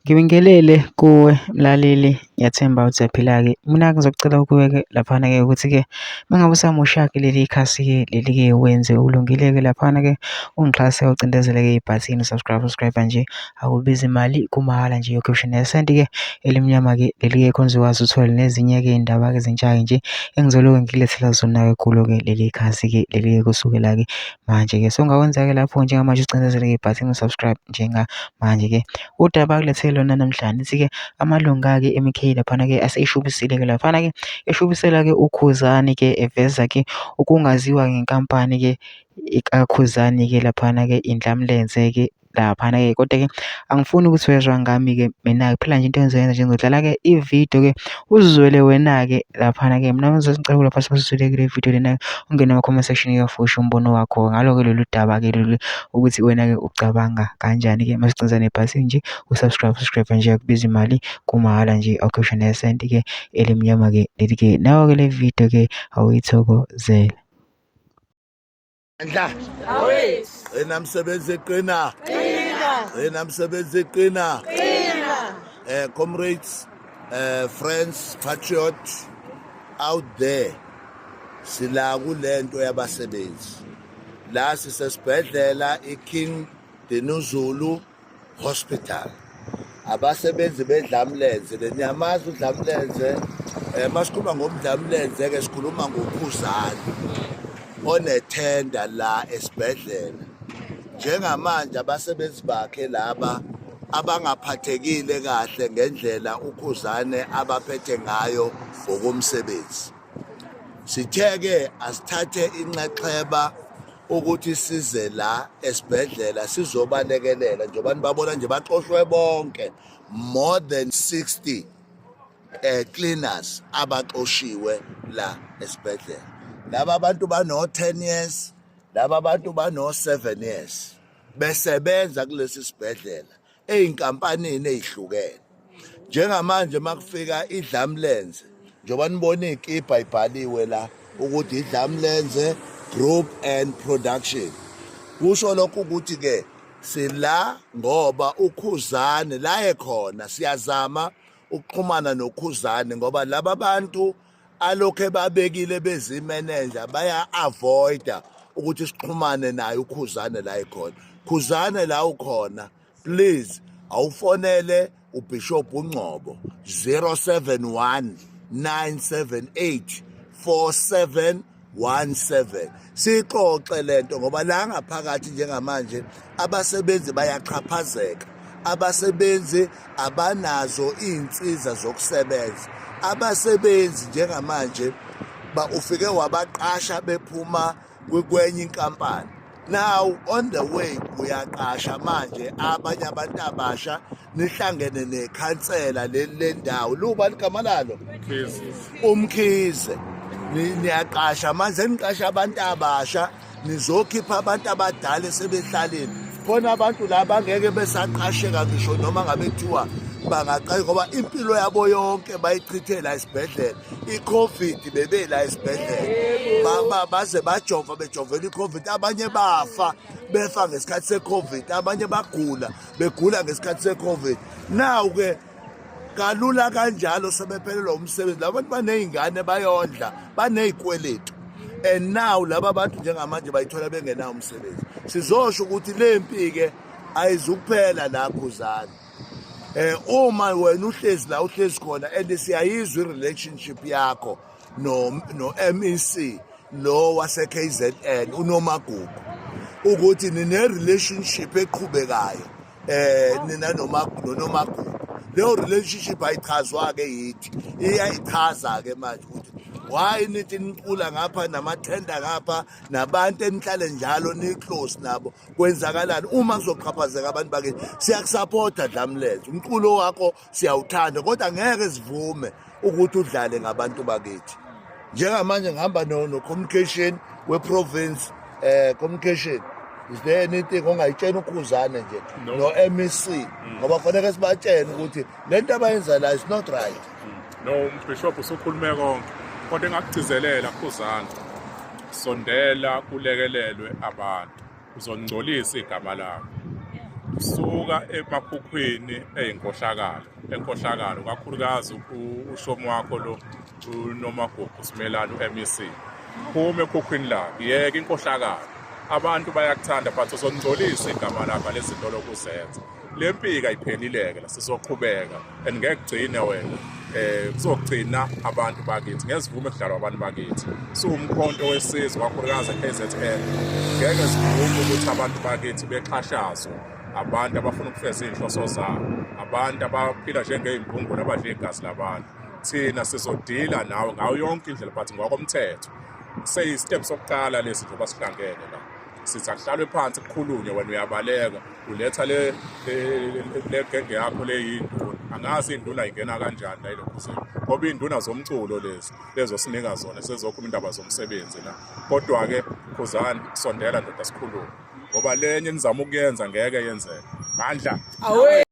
Ngibingelele kuwe mlaleli, ngiyathemba ukuthi uyaphila-ke. Mina-ke ngizocela kuwe-ke laphana-ke ukuthi-ke uma ngabe usamusha-ke leli khasi-ke leli-ke wenze ulungile-ke laphana-ke ungixhase ucindezele-ke ibhathini u-subscribe, subscribe nje akubizi mali kumahhala nje yokho ngisho nesenti-ke elimnyama-ke leli-ke khona uzokwazi uthole nezinye-ke iy'ndaba-ke ezintsha-ke nje engizoloku ngikulethela zona-ke kulo-ke leli khasi-ke leli-ke kusukela-ke manje-ke. So ungakwenza-ke lapho njengamanje ucindezele-ke ibhathini u-subscribe njengamanje-ke. Udaba akulethe lona namhlanje lithi-ke amalunga-ke e-M_K laphana-ke aseyishubisile-ke laphana-ke eshubisela-ke uKhuzani-ke eveza-ke ukungaziwa ngenkampani-ke kaKhuzani-ke laphana-ke Indlamlenze-ke laphana-ke kodwa-ke angifuni ukuthi wezwa ngami-ke mina-ke phela nje into engizoyenza nje ngizodlala-ke ividiyo-ke uzizwele wena-ke laphana-ke mina ngizocela lapha sibusisile kule video lena ungene kuma-comment section-ke fusha umbono wakho ngalo-ke lolu daba-ke lolu ukuthi wena-ke ucabanga kanjani-ke masicinza nebhasi nje u-subscribe subscribe nje akubiza imali kumahhala nje awukhishwe nesenti-ke elimnyama-ke leli-ke nawo-ke le video-ke awuyithokozele. Ndla. Qina msebenzi qina. Qina. Qina msebenzi qina. Qina. Comrades, friends, patriots out there. Sila kulento yabasebenzi. La sisesibhedlela iKing Dinuzulu Hospital. Abasebenzi bedlamlenze leniyamazi udlamlenze masikhuluma ngomdlamlenze ke sikhuluma ngoKhuzani onethenda la esibhedlela. Njengamanje abasebenzi bakhe laba abangaphathekile kahle ngendlela uKhuzane abaphethe ngayo ngokomsebenzi. Sithe-ke asithathe inxexheba ukuthi size la esibhedlela sizobalekelela njengoba nibabona nje baxoshwe bonke more than 60 cleaners abaxoshiwe la esibhedlela. Laba bantu bano 10 years, laba bantu bano 7 years besebenza kulesi sibhedlela ey'nkampanini ey'hlukene. Njengamanje makufika idlamlenze njengoba nibona iy'kibha ibhaliwe la ukuthi idlamlenze group and production, kusho lokho ukuthi-ke sila ngoba uKhuzane la ekhona. Siyazama ukuxhumana noKhuzane ngoba laba bantu alokhu ebabekile bezimenenja baya-avoida ukuthi sixhumane naye uKhuzane la ekhona. Khuzane la ukhona, please awufonele uBishop uNgcobo 071 978 4717 sixoxe lento ngoba la ngaphakathi njengamanje abasebenzi bayaxhaphazeka, abasebenzi abanazo iy'nsiza zokusebenza. Abasebenzi njengamanje ba ufike wabaqasha bephuma kwenye inkampani, now on the way uyaqasha manje abanye abantu abasha, nihlangene nekhansela leli lendawo luba ligama lalo uMkhize, niyaqasha manje, niqasha abantu abasha, nizokhipha abantu abadala esebehlaleni khona. Abantu la bangeke besaqasheka ngisho noma ngabe kuthiwa bangaqasha ngoba impilo yabo yonke bayichithe la esibhedlela. I-COVID bebe la esibhedlela, baze bajova bejovela i-COVID, abanye bafa befa ngesikhathi se-COVID, abanye bagula begula ngesikhathi se-COVID. Now ke kalula kanjalo sebephelelwa umsebenzi laba bantu, baney'ngane bayondla, baney'kweletu, and now laba bantu njengamanje bayithola bengenawo umsebenzi. Sizosho ukuthi le mpi-ke ayizukuphela la Khuzani. Uma wena uhlezi la uhlezi khona and siyayizwa i-relationship yakho no MEC lo wase KZN uNomagugu ukuthi nine relationship eqhubekayo nina noma noNomagugu, leyo relationship ayichazwa ke yithi, iyayichaza ke manje ukuthi why nithi nicula ngapha namathenda ngapha nabantu enihlale njalo ni-close nabo. Kwenzakalani uma kuzoqhaphazeka abantu bakithi? Siyakusapotha Dlamlenze, umculo wakho siyawuthanda, kodwa ngeke sivume ukuthi udlale ngabantu bakithi. Njengamanje ngihamba no-communication we-province. Communication, is there anything ongayitshena uKhuzane nje no-MEC, ngoba kufanele sibatshene ukuthi le nto abayenza la is not right? No, umbishop usukhulume konke, kodwa engakugcizelela, Khuzani, sondela kulekelelwe abantu, uzongcolisa igama lakho. Suka emakhukhwini eyinkohlakalo, enkohlakalo kakhulukazi ushomi wakho lo uNomagugu Simelane u-MEC. Phuma ekhukhwini lakhe, yeka inkohlakalo. Abantu bayakuthanda but uzongcolisa igama lakho lezi zinto lokuzenza. Le mpika ayiphelile-ke la, sizoqhubeka and ngeke kugcine wena kuzogcina abantu bakithi ngeke sivume kudlalwa abantu bakithi. Siwumkhonto wesizwe kakhulukazi e-KZN, ngeke sivume ukuthi abantu bakithi bexhashazwe abantu abafuna ukufeza iy'nhloso zabo, abantu abaphila njengey'mbungulu abadla igazi labantu. Thina sizodila nawe ngayo yonke indlela but ngokomthetho. Seyi-step sokuqala lesi njengoba sihlangene la, sithi akuhlalwe phansi kukhulunywe, wena uyabaleka uletha le le genge yakho le yinduna. Angazi induna ingena kanjani la ilokhuzeni, ngoba iy'nduna zomculo lezi lezosinika zona sezokhuluma indaba zomsebenzi la. Kodwa-ke Khuzani, sondela ndoda sikhulume, ngoba lenye enizama ukuyenza ngeke yenzeke. Mandla. Awe.